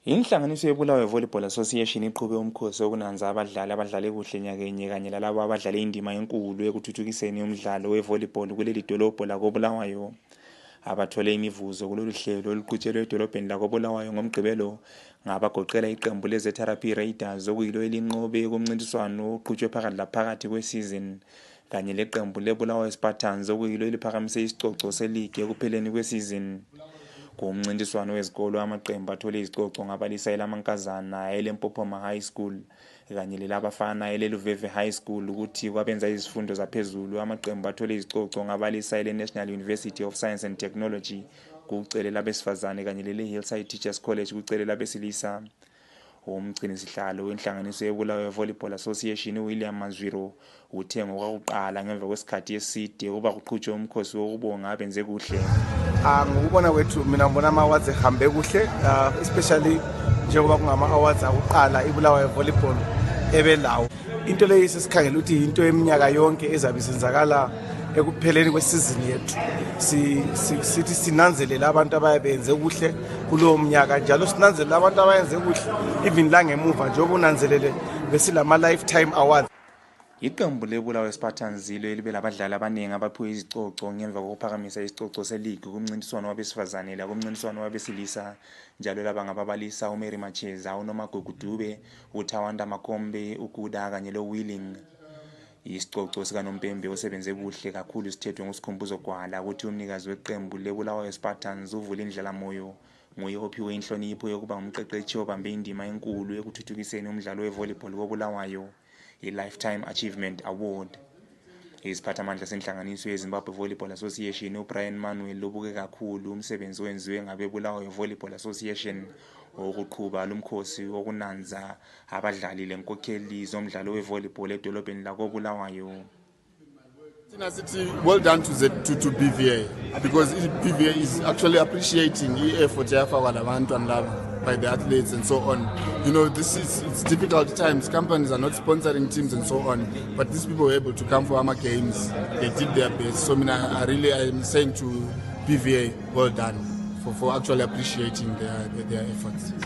Inhlanganiso yeBulawayo Volleyball Association iqhube umkhosi wokunanza abadlali abadlale kuhle nyakenye kanye lalabo abadlale indima enkulu ekuthuthukiseni umdlalo wevolleyball kuleli dolobho lakoBulawayo. Abathole imivuzo kulolu hlelo oluqhutshelwe edolobheni lakoBulawayo ngomgqibelo ngabagoqela iqembu leZTRP Raiders okuyilo elinqobe kumncintiswano oqhutshwe phakathi laphakathi kwesizini kanye leqembu leBulawayo Spartans okuyilo eliphakamise isicoco seligi ekupheleni kwesizini. Kumncintiswano wezikolo amaqembu athole izicoco ngabalisa elamankazana eLimpopo High School kanye lelabafana eLuveve High School ukuthi kwabenza izifundo zaphezulu amaqembu athole izicoco ngabalisa eNational University of Science and Technology kucele labesifazane kanye leleHillside Teachers College kucele labesilisa. Umgcinisihlalo wenhlanganiso yeBulawayo Volleyball Association uWilliam Mazwiro uthe ngokwakuqala ngemva kwesikhathi eside kuba kuqhutshwe umkhosi wokubonga abenze kuhle. Ngokubona kwethu mina ngibona ama-awards ehambe kuhle especially njengoba kungama-awards akuqala iBulawayo Volleyball ebelawo. Into leyo sesikhangela ukuthi into eminyaka yonke ezabe isenzakala ekupheleni kwesizini yethu. Sithi sinanzelela abantu abayenze kuhle kulowo mnyaka njalo sinanzelela abantu abayenze kuhle even la ngemuva njengoba unanzelele besilama lifetime awards. Iqembu leBulawayo Spartans zilo elibe labadlali abaningi abaphiwe izicoco ngemva kokuphakamisa isicoco seligi kumncintiswano wabesifazane la kumncintiswano wabesilisa njalo laba ngababalisa uMary Macheza, uNomagugu Dube, uThawanda Makombe, uGuda kanye loWilling. Isicoco sikaNompembe osebenze kuhle kakhulu sithethwe nguSikhumbuzo Gwala ukuthi umnikazi weqembu leBulawayo Spartans uvule indlela moyo nguye ophiwe inhlonipho yokuba umqeqeshi obambe indima enkulu ekuthuthukiseni umdlalo wevolleyball koBulawayo, i-Lifetime Achievement Award. Isiphathamandla senhlanganiso yeZimbabwe Volleyball Association uBrian Manuel ubuke kakhulu umsebenzi owenziwe ngabeBulawayo Volleyball Association ukuqhuba lumkhosi wokunanza abadlali lenkokheli zomdlalo wevolleyball edolobheni lakoBulawayo. Well done to BVA because BVA is actually appreciating the effort by the athletes and so on. You know, it's difficult times. Companies are not sponsoring teams and so on, but these people were able to come for our games. They did their best. So I'm saying to BVA, well done for actually appreciating their efforts.